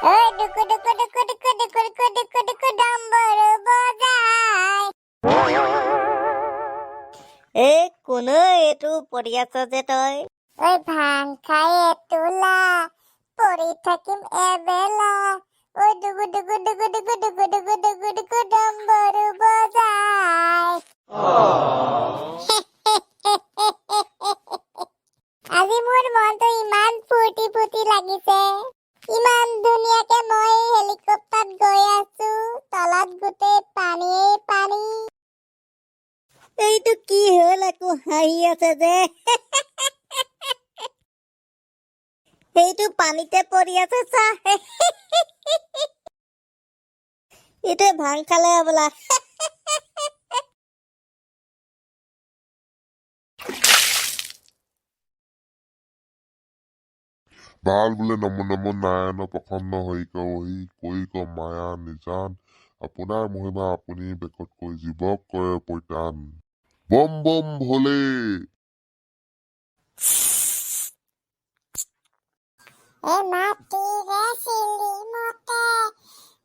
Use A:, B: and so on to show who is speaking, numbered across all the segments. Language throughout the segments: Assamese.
A: ঐ ডুকু ডুকু ডুকু ডুকু ডুকু ডুকু ডুকু ডুকু ডম্বৰু বজাই।
B: এই কোন এইটো পৰি আছ যে তই?
A: ঐ ভাং খাই এতোলা পৰি থাকিম এবেলা। ঐ ডুগু ডুগু ডুগু ডুগু ডুগু ডুগু ডুগু ডুগু ডম্বৰু বজাই। আজি মোৰ মনটো ইমান ফূৰ্তি ফূৰ্তি লাগিছে। ইমান ধুনীয়াকে মই হেলিকপ্টাৰত গৈ আছো, তলত গোটেই পানীয়ে পানী।
B: এইটো কি হ'ল, আকৌ হাঁহি আছে যে? সেইটো পানীতে পৰি আছে চা। এইটোৱে ভাং খালে হ'বলা।
C: ভাল বোলে। নমো নমো নাৰায়ণ প্ৰসন্ন হৰিক ওহি কৈক মায়া নিজান, আপোনাৰ মহিমা আপুনি বেকত কৈ জীৱক কৰে পৰিত্ৰাণ। বম বম ভোলে।
A: এই মাটিৰে চিলিমতে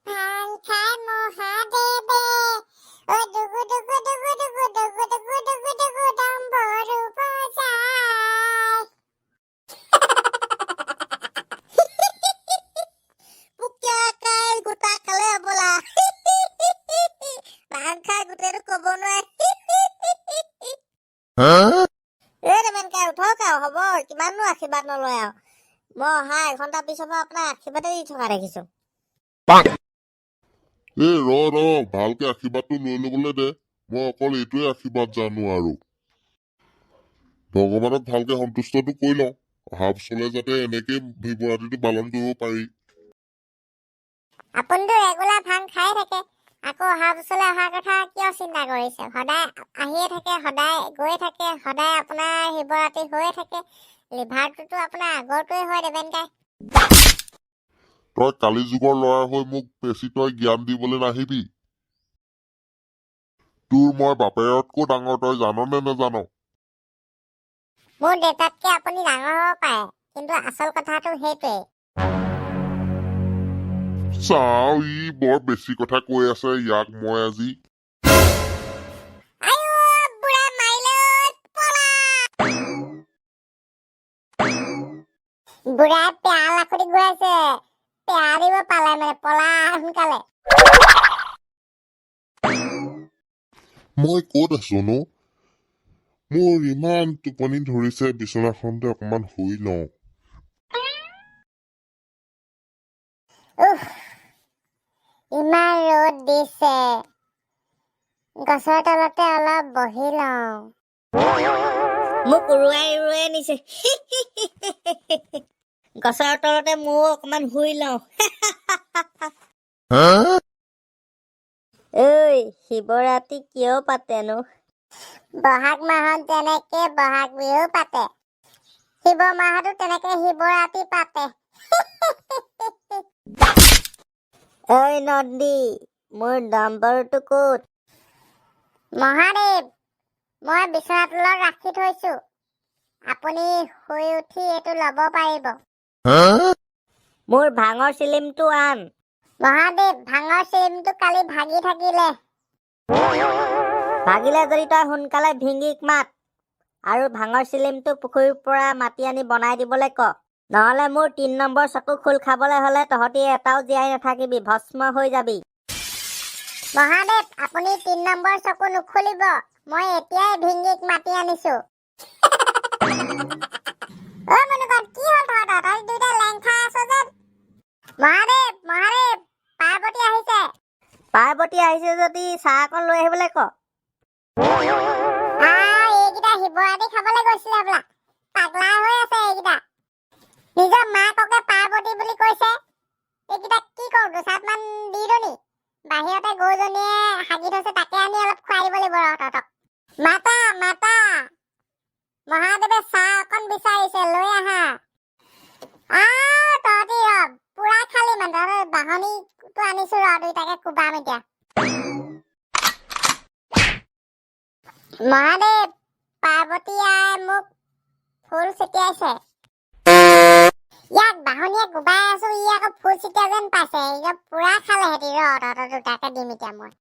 A: ভাং খাই মহাদেৱে, ঐ ডুগু ডুগু ডুগু ডুগু ডুগু ডুগু ডুগু ডুগু ডম্বৰু বজাই।
B: পুকীয়া কাই গোটা খালে হ'বলা। ভাং খাই গোটেইটো ক'ব নোৱাৰে। এই দেবেন কাই, উঠক আৰু, হ'ব, কিমাননো আশীৰ্বাদ নলয় আৰু। মই অহা এঘণ্টা পিছৰ পৰা আপোনাক আশীৰ্বাদে দি থকা দেখিছো।
C: এই ৰ ৰ, ভালকে আশীৰ্বাদটো লৈ ল'বলৈ দে। মই অকল এইটোৱে আশীৰ্বাদ জানো আৰু ভগৱানক ভালকে সন্তুষ্টটো কৰি লওঁ, অহা বছৰলৈ যাতে এনেকেই শিৱৰাত্ৰিটো পালন কৰিব পাৰি।
A: আপুনিতো ৰেগুলাৰ ভাং খাই থাকে, আকৌ অহা বছৰলৈ অহাৰ কথা কিয় চিন্তা কৰিছে? সদায় আহিয়ে থাকে, সদায় গৈ থাকে, সদায় আপোনাৰ শিৱৰাত্ৰি হৈয়ে থাকে। লিভাৰটোতো আপোনাৰ আগৰটোৱে হয় দেবেন কাই।
C: তই কালি যুগৰ ল'ৰা হৈ মোক বেছি তই জ্ঞান দিবলৈ নাহিবি। তোৰ মই বাপেৰতকৈ ডাঙৰ, তই জাননে নেজান?
A: মোৰ দেউতাতকে আপুনি ডাঙৰ হ'ব পাৰে, কিন্তু আচল কথাটো সেইটোৱেই।
C: চাওঁ, ই বৰ বেছি কথা কৈ আছে, ইয়াক মই আজি
A: আইঅ বুঢ়া মাৰিলে ঐ, পলা। বুঢ়াই পেয়া লাখুটি ঘূৰাইছে, পেয়া দিব পালে মানে, পলা সোনকালে।
C: মই ক'ত আছোনো? মোৰ ইমান টোপনি ধৰিছে, বিচনাখনতে অকণমান শুই লওঁ।
A: উফ, ইমান ৰ'দ দিছে, গছৰ তলতে অলপ বহি লওঁ।
B: মোক উৰুৱাই উৰুৱাই নিছে। গছৰ তলতে ময়ো অকণমান শুই লওঁ। ঐ, শিৱৰাত্ৰি কিয় পাতেনো?
A: বহাগ মাহত যেনেকে বহাগ বিহু পাতে, শিৱ মাহতো তেনেকে শিৱৰাত্ৰি পাতে।
B: ঐ নন্দী, মোৰ নম্বৰটো ক'ত?
A: মহাদেৱ, মই বিচনা তলত ৰাখি থৈছো, আপুনি শুই উঠি এইটো ল'ব পাৰিব।
B: মোৰ ভাঙৰ চিলিমটো আন।
A: মহাদেৱ, ভাঙৰ চিলিমটো কালি ভাগি থাকিলে।
B: ভাগিলে যদি তই সোনকালে ভিঙিক মাত আৰু ভাঙৰ চিলিমটো পুখুৰীৰ পৰা মাতি আনি বনাই দিবলৈ ক। নহ'লে মোৰ 3 নম্বৰ চকু খোল খাবলৈ হ'লে তহঁতি এটাও জীয়াই নাথাকিবি, ভস্ম হৈ যাবি।
A: মহাদেৱ, আপুনি 3 নম্বৰ চকু নুখুলিব, মই এতিয়াই ভিংগিক মাতি আনিছো। অ মনুকণ, কি হ'ল তহঁতৰ? তহঁতি দুয়োটা লেং খাই আছ যেন। মহাদেৱ, মহাদেৱ, পাৰ্বতী আহিছে।
B: পাৰ্বতী আহিছে যদি চাহ অকণ লৈ আহিবলৈ ক।
A: এইকেইটা শিৱৰাত্ৰি খাবলৈ গৈছিলে হ'বলা, পাগলা হৈ আছে এইকেইটা। নিজৰ মাককে পাৰ্বতী বুলি কৈছে। এইকেইটা কি কৰোঁ, দুচাটমান দি দিওঁ নি? বাহিৰতে গৰুজনীয়ে হাগি থৈছে, তাকে আনি অলপ খুৱাই দিব লাগিব ৰ তহঁতক। মাতা মাতা, মহাদেৱে চাহ অকণ বিচাৰিছে, লৈ আহা। তহঁতি ৰ, পুৰা খালি মানে, তহঁতৰ বাহনিটো আনিছো ৰ, দুইটাকে কোবাম এতিয়া। মহাদেৱ, পাৰ্বতী আই মোক ফুল ছটিয়াইছে। ইয়াক বাহনীয়ে কোবাই আছো, ই আকৌ ফুল চিটিয়া যেন পাইছে। এইকেইটা পুৰা খালে সিহঁতি। ৰ, তহঁতৰ দুটাকে দিম এতিয়া মই।